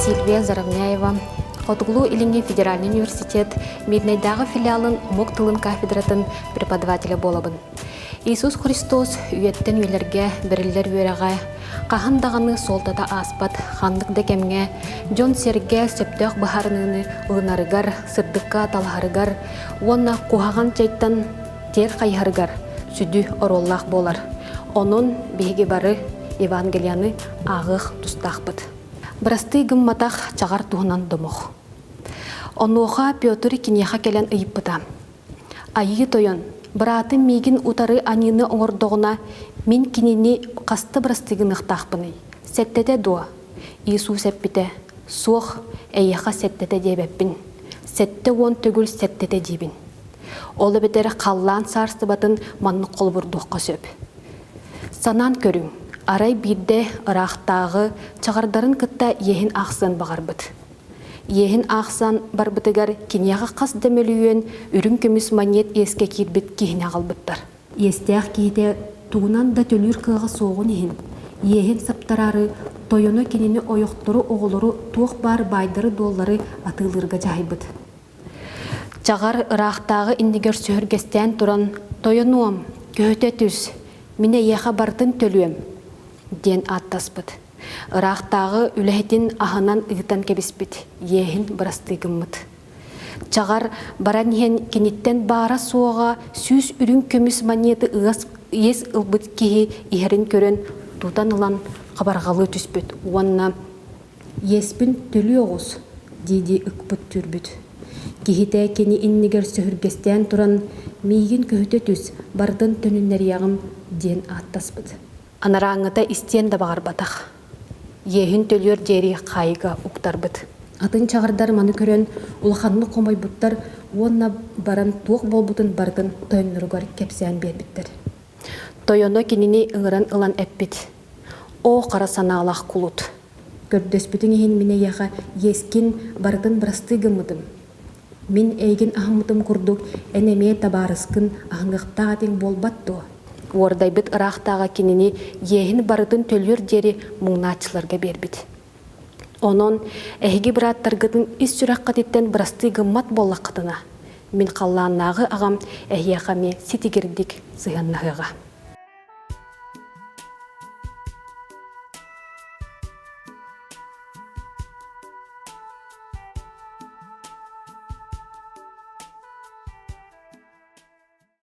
Сильвия Заровняева, Хотугулуу-Илиҥҥи федеральнай университет Мирнэйдээҕи филиалын омук тылын кафедратын преподавателэ буолабын. Иисус Христос үйэттэн үйэлэргэ бэриллэр үөрэҕэ хаһан даҕаны суолтата ааспат ханнык да кэмҥэ дьон-сэргэ сөптөөх быһаарыныыны ылынарыгар, сырдыкка талаһарыгар уонна куһаҕан чайтан тиэр хайыһарыгар сүдү оруоллаах буолар. Онон биһиги бары Евангелияны ааҕыах тустаахпыт. Бырастыы гымматах чаҕар туһунан домох. Онуоха Петр киниэхэ кэлэн ыйыппыта: «Айыы Тойон, быраатым миигин утары аньыыны оҥордоҕуна, мин кинини хаста бырастыы гыныахтаахпыный? Сэттэтэ дуо?» Иисус эппитэ: «Суох, эйиэхэ сэттэтэ диэбэппин. 70 төгүл сэттэтэ диибин. Ол эбэтэр халлаан саарыстыбатын маннык холобурдуохха сөп. Санаан көрүҥ, арай биирдэ ыраахтааҕы чаҕардарын кытта иэһин аахсыан баҕарбыт. Иэһин аахсан барбытыгар киниэхэ хас да мөлүйүөн үрүҥ көмүс манньыат иэскэ киирбит киһини аҕалбыттар. Иэстээх киһитэ тугунан да төлүүр кыаҕа суоҕун иһин, иэһин саптараары тойоно кинини ойохтору, оҕолору туох баар баайдары-дуоллары атыылыырга дьаһайбыт. Чаҕар ыраахтааҕы иннигэр сүһүргэстээн туран, «Тойонуом, көһүтэ түс, мин эйиэхэ барытын төлүөм» диэн ааттаспыт. Ыраахтааҕы үлэһитин аһынан ыытан кэбиспит, иэһин бырастыы гыммыт. Чаҕар баран иһэн киниттэн баара-суоҕа 100 үрүҥ көмүс манньыаты ыас иэс ылбыт киһи иһэрин көрөн тутан ылан хабарҕалыы түспүт уонна «Иэспин төлүү оҕус» дии-дии ыкпыт түүрбүт. Киһитэ кини иннигэр сөһүргэстээн туран «Миигин көһүтэ түс, бардын төнүннэриэҕим» диэн ааттаспыт. Анарааҥҥыта истиэн да баҕарбатах. Иэһин төлүөр диэри хаайыыга уктарбыт. Атын чаҕардар маны көрөн улаханнык хомойбуттар уонна баран туох буолбутун барытын тойонноругар кэпсээн биэрбиттэр. Тойоно кинини ыҥыран ылан эппит: «Оо, хара санаалаах кулут! Көрдөспүтүҥ иһин мин эйиэхэ иэскин барытын бырастыы гыммытым. Мин эйигин аһыммытым курдук эн эмиэ табаарыскын аһыныахтаах этиҥ буолбат дуо?» Уордайбыт ыраахтааҕы кинини иэһин барытын төлүөр диэри муҥнааччыларга биэрбит. Онон эһиги бырааттаргытын ис сүрэххититтэн бырастыы гыммат буоллаххытына, мин халлааннааҕы аҕам эһиэхэ эмиэ ситигирдик сыһыаннаһыаҕа.